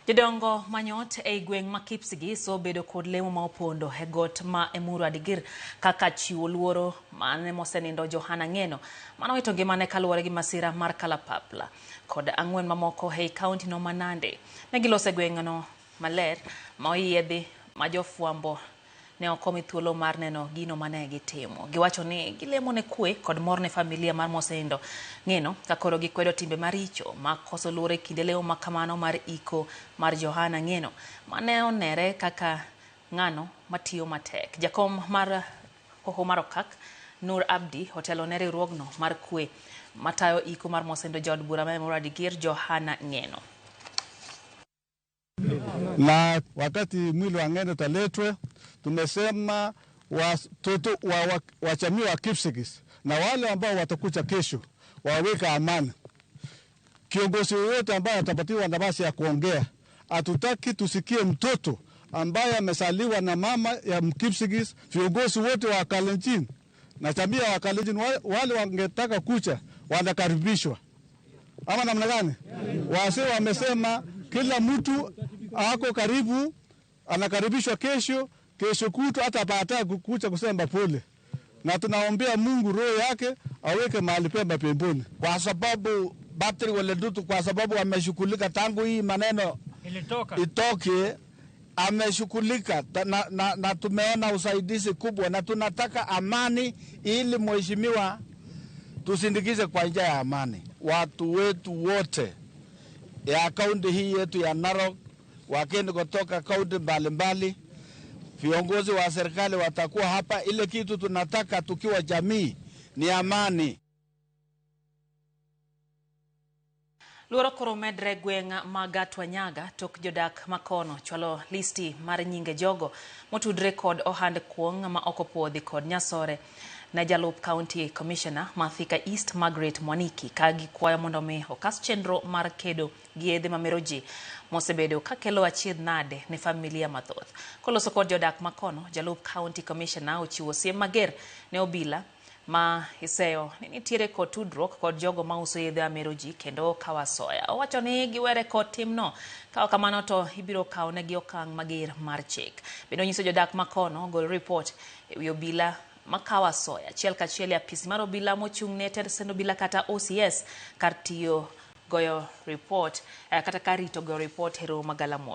Jodongo manyot ei gweng' ma Kipsigis obedo kod lemo ma opondo e got ma Emuru Adigir kaka chiwo luoro mane mosenindo Johana Ng'eno mane owito ngimane kaluwore gi masira mar kalapapla kod ang'wen mamoko ei kaunti no ma Nandi. Ne giloso e gweng'no maler ma oyiedhi ma jofwambo ne ok omi thuolo mar neno gino mane gitimo. Giwacho ni gilemo ne kwe kod mor ne familia mar mosenindo Ng'eno ka koro gikwedo timbe maricho ma koso luor e kinde lemo ma kamano mar iko mar Johana Ng'eno mane onere kaka ng'ano matiyo matek. Jakom mar Hoho mar Okak, Nur Abdi, otelo ne riwruogno mar kwe matayo iko mar mosenindo jaod bura ma Emurua Dikirr Johana Ng'eno. Na wakati mwili wa Ng'eno utaletwe, tumesema watoto wa jamii wa Kipsigis na wale ambao watakuja kesho waweka amani. Kiongozi yoyote ambaye atapatiwa nafasi ya kuongea, hatutaki tusikie mtoto ambaye amesaliwa na mama ya Mkipsigis. Viongozi wote wa Kalenjin na jamii ya Kalenjin wale wangetaka kucha wanakaribishwa, ama namna gani? Wazee wamesema kila mtu ako karibu, anakaribishwa kesho, kesho kutu, hata baadaye kukucha kusema pole, na tunaombea Mungu roho yake aweke mahali pema peponi, kwa sababu Patrick Ole Ntutu, kwa sababu ameshughulika tangu hii maneno ilitoka itoke, ameshughulika na tumeona usaidizi kubwa, na tunataka amani ili mheshimiwa tusindikize kwa njia ya amani. Watu wetu wote ya kaunti hii yetu ya Narok, wageni kutoka kaunti mbalimbali, viongozi wa serikali watakuwa hapa. Ile kitu tunataka tukiwa jamii ni amani. Luoro koro medre gweng' ma Gatwanyaga tok jodak makono chwalo listi mar nyinge jogo motudre kod ohand kuong' ma ok opuodhi kod nyasore ne jalup County Commissioner ma Thika East Margaret Mwaniki ka gikwayo mondo mi okas chenro mar kedo gi yedhe mamero ji mosebedo kakelo achiedh nade ne familia mathoth. Koloso kod jodak makono, jalup County Commissioner ochiwo siem mager ne obila ma iseyo ni nitiere kod tudruok kod jogo mauso yedhe mamero ji kendo kawo asoya. Owacho ni giwere kod timno, ka ok kamano to ibiro kawo negi okang' mager mar chik. Bende onyiso jodak makono ogol ripot ewi obila makawo asoya achiel kachiel e apis mar obila mochung' ne tend obila kata OCS kar tiyo goyo ripot kata kar rito goyo ripot e romo magalamoro.